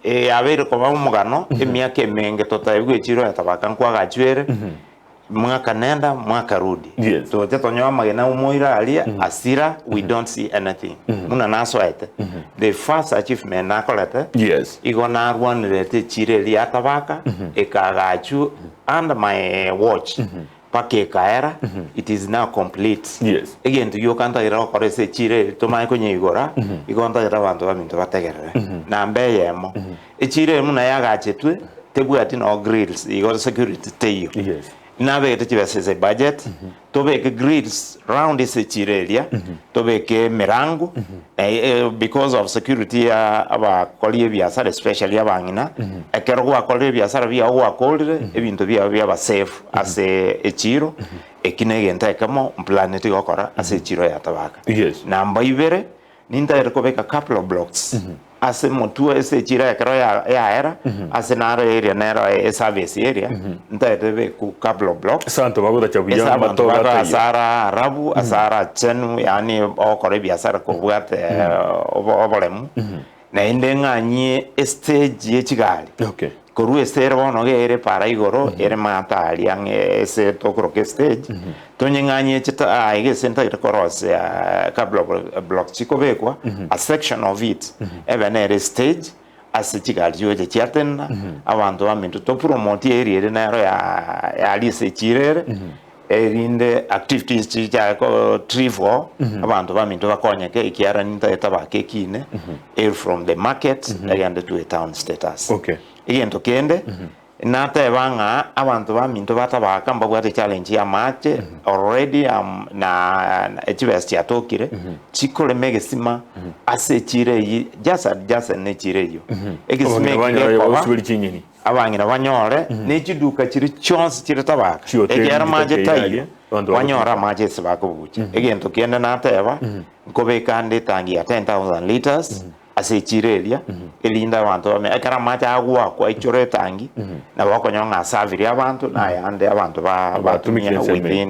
Eye yabeire koba omogano emiaka emenge totaebigwe echiro ya Tabaka nkwagachwe ere, mwaka nenda mwaka rudi. Yes. Toche tonyoe amagena omoira aria asira we don't see anything. Buna nasoete the first achievement nakorete Yes. igo narwanerete echiro eria ya Tabaka ekaagachwa under my watch Mpaka ekaera, it is now complete. Yes. Egento gioka ntagete gokora ase echiro eye tomanye konyeigora, igo ntagete abanto baminto bategerere. Namba eyemo, echiro eye buna yagachetwe, tebwati no grills, igo security teiyo. Yes. Nabegete chibesa ase ebudget, tobeke grills round ase echiro eria, tobeke emerango, because of security ya abakori ebiasara especially abang'ina, ekero gwakorire ebiasara biago gwakorire, ebinto biago biaba safe ase echiro, eki na egento ekemo mplaneti gokora ase echiro ya Tabaka. Yes. Namba ibere, nintagete kobeka couple of blocks ase motwe ase echiro ekero ya yaera, ase naro area nero eservice area, ntagete beku couple of blocks. Ase abanto bagotacha buya Ase abanto amatobe babe ataiyo. ase ara arabu, ase ara achenu, yaani ogokora ebiasara kobwate obo oboremu, naende ng'anyie estage ye chigari. Okay. Korwa ase ere bono iga ere para igoro, ere mato aria ang'e ase tokoroka estage, tonyeng'anyie chita aa iga ase ntagete korosia couple of blocks chikobekwa, a section of it, ebe nere estage, ase chigari chigocha chiatenena, abanto baminto topromote area ere nero ya yaria ase echiro ere, erinde activities chichake ko thrive oo, abanto baminto bakonyeke ekiagera nintagete tabaka ekine, ere from the market egende to a town status. Okay. Egento kende, nateba ng'a abanto baminto ba tabaka mbabwate challenge ya amache, already am na chibesa chiatokire, chikorema egesima ase echiro eyio just adjacent na echiro eyio. Egesima Abang'ina eki banyora gekoba, bagosiberi chinyeni. abang'ina banyore, ne chiduka chiria chionsi chire tabaka, Chihoteli ekiagera amache chitakeire taiyo, aria, abanto banyore bagotumeka. amache ase bakobucha. Egento kende nateba, nkobeka ande etangi ya 10,000 litres, ase echiro eria, erinde abanto bamenye. Ekero amache agoakwa aichore etangi, nabo okonyora ng'a asabirie abanto, na ayande abanto ba Batumikire batumia ensemo eye. within.